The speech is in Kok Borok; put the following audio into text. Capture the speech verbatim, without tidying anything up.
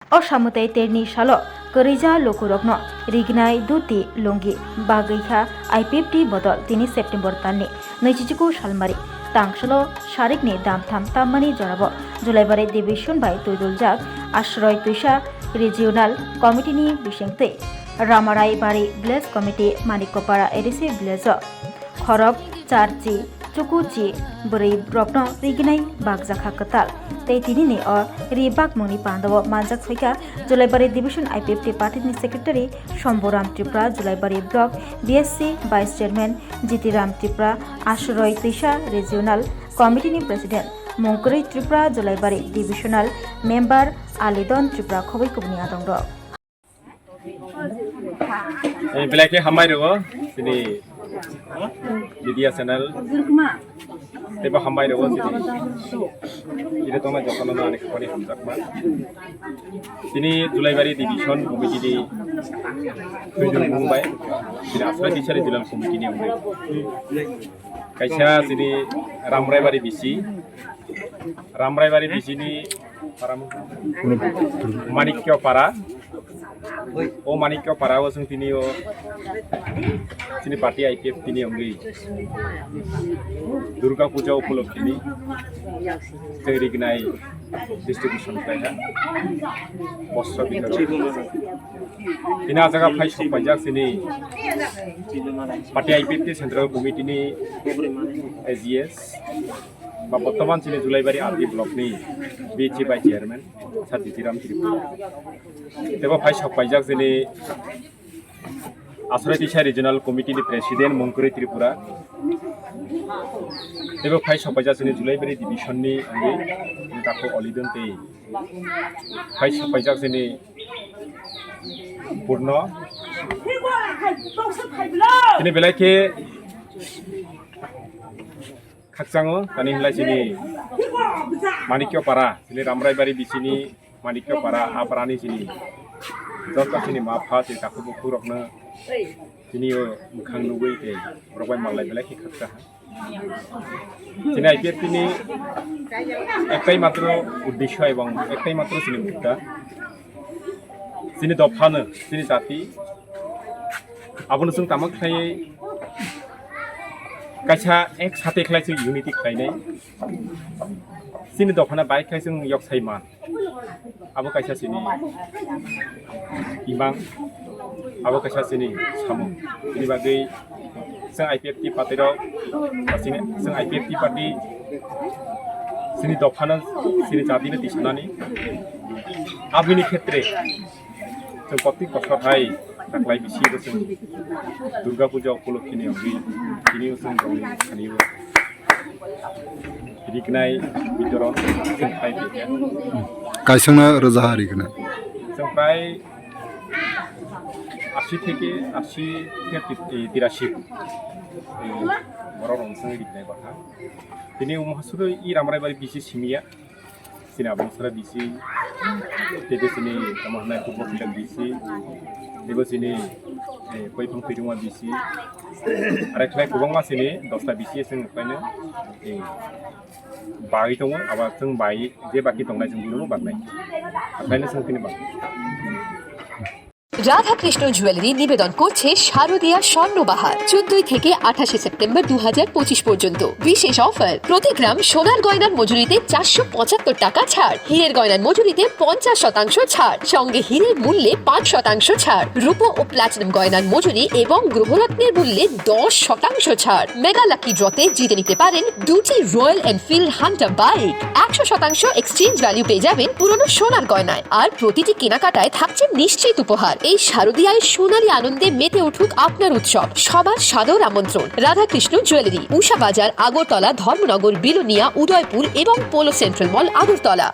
O samwtai terni salo kwrwija lukurokno rignai duti lungi bagwi kha I P F T bodol tini September talni naichichiko salmari tangsalo sarikni damtham tammani jorabo Julaibari division bai twiduljak Ashroy Twisa Regional Committee ni bisingtwi Ramarai Bari Village Committee Manikopara A D C village o khorok charchi chukuchi bwrwi rokno rignai bakjakha kwtal. Tei tinini o ri bakmungni pandao manjak phaikha Julaibari Division I P F T Party ni Secretary Shambhuram Tripura, Julaibari Block B S C Vice Chairman Jitiram Tripura, Ashroy Twisa Regional Committee ni President Mungkwrwi Tripura, Julaibari Divisional Member Alidon Tripura khobwi kubuni adongrok. Belai khe hambai rwo chini media channel teibo hambai rwo chini ire tongna jotono ani khobani hamjakma. Tini Julaibari Division Committee ni tuijon mung bai chini Ashroy Twisa Regional Committee ni wngwi kaisa chini Ramraibari B C, Ramraibari B C ni Manikya Para. O Manikya Para o chwng tini o chini party I P F T ni wngwi Durga Puja upolokhe ni tei rignai distribution khlai kha. Bosro bitorok. Tini a jaga phai sok paijak chini party I P F T Central Committee ni A G S. Ba bottoman chini Julaibari R D block ni B C Vice Chairman Sir Jitiram Tripura. Tebo phai sok paijak chini Ashroy Twisa Regional Committee ni President Mungkwrwi Tripura. Tebo phai sok paijak chini Julaibari Division ni wngwi Takhuk Olidon tei phai sok paijak chini Purno. Tini belai khe khakchango, tani hinlai chini Manikya Para, chini Ramraibari B C ni Manikya Para, a para ni chini joto chini ma pha, chini takhuk bukhuk rokno chini o mwkhang nugwi tei borok bai malai belai khe khakcha ha. Chini I P F T ni ektai matro uddesho ebong ektai matro chini mutta. Chini dophano, chini jati, abono chwng tamo khlaiwi kaisa ek sate khlai chwng unity khlainai. Chini dophano bai khlai chwng yok sai man. Abo kaisa chini imang, abo kaisa chini samung. Chini bagwi chwng I P F T party rok, chini, chwng I P F T party chini dophano, chini jatino tisanani. Aboni khetre chwng prottek bosor hai taklai bisi bo chwng Durga Puja upolokhe ni wngwi tini chwng rongni thani o rignai bitoron chwng khai phaikha. Kaisangno rojaha rignai. Chwng prai ashi theke, ashi theke tirashi, eh, borok rok chwng rignai bakha. Tini omo hasudo i Ramraibari bisi simiya. Chini Abungsara bisi, teibo chini tamo hwnai Purbo Philak bisi, teibo chini, eh, Koiphang Tuirungma bisi, are khlai kwbangma chini dosta bisi chwng khlaino, eh, bagwi tongo, abo chwng bai je baki tongnai chwng bono baknai. Khlaino chwng tini bak. Radhakrishna jewellery নিবেদন করছে শারদীয়া স্বর্ণবাহার, চোদ্দই থেকে আঠাশে সেপ্টেম্বর দু হাজার পঁচিশ পর্যন্ত। বিশেষ অফার, প্রতি গ্রাম সোনার গয়নার মজুরিতে চারশো পঁচাত্তর টাকা ছাড়, হীরের গয়নার মজুরিতে পঞ্চাশ শতাংশ ছাড়, সঙ্গে হীরের মূল্যে পাঁচ শতাংশ ছাড়, রূপো ও প্লাটিনাম গয়নার মজুরি এবং গ্রহরত্নের মূল্যে দশ শতাংশ ছাড়। মেগা লাকি ড্রতে জিতে নিতে পারেন দুটি রয়্যাল এনফিল্ড হান্টার বাইক। একশো শতাংশ এক্সচেঞ্জ ভ্যালু পেয়ে যাবেন পুরনো সোনার গয়নায়। আর প্রতিটি কেনাকাটায় থাকছে নিশ্চিত উপহার। এই শারদীয়ায় সোনালী আনন্দে মেতে উঠুক আপনার উৎসব। সবার সাদর আমন্ত্রণ। রাধাকৃষ্ণ জুয়েলারি, উষা বাজার, আগরতলা, ধর্মনগর, বিলোনিয়া, উদয়পুর এবং পোলো সেন্ট্রাল মল, আগরতলা।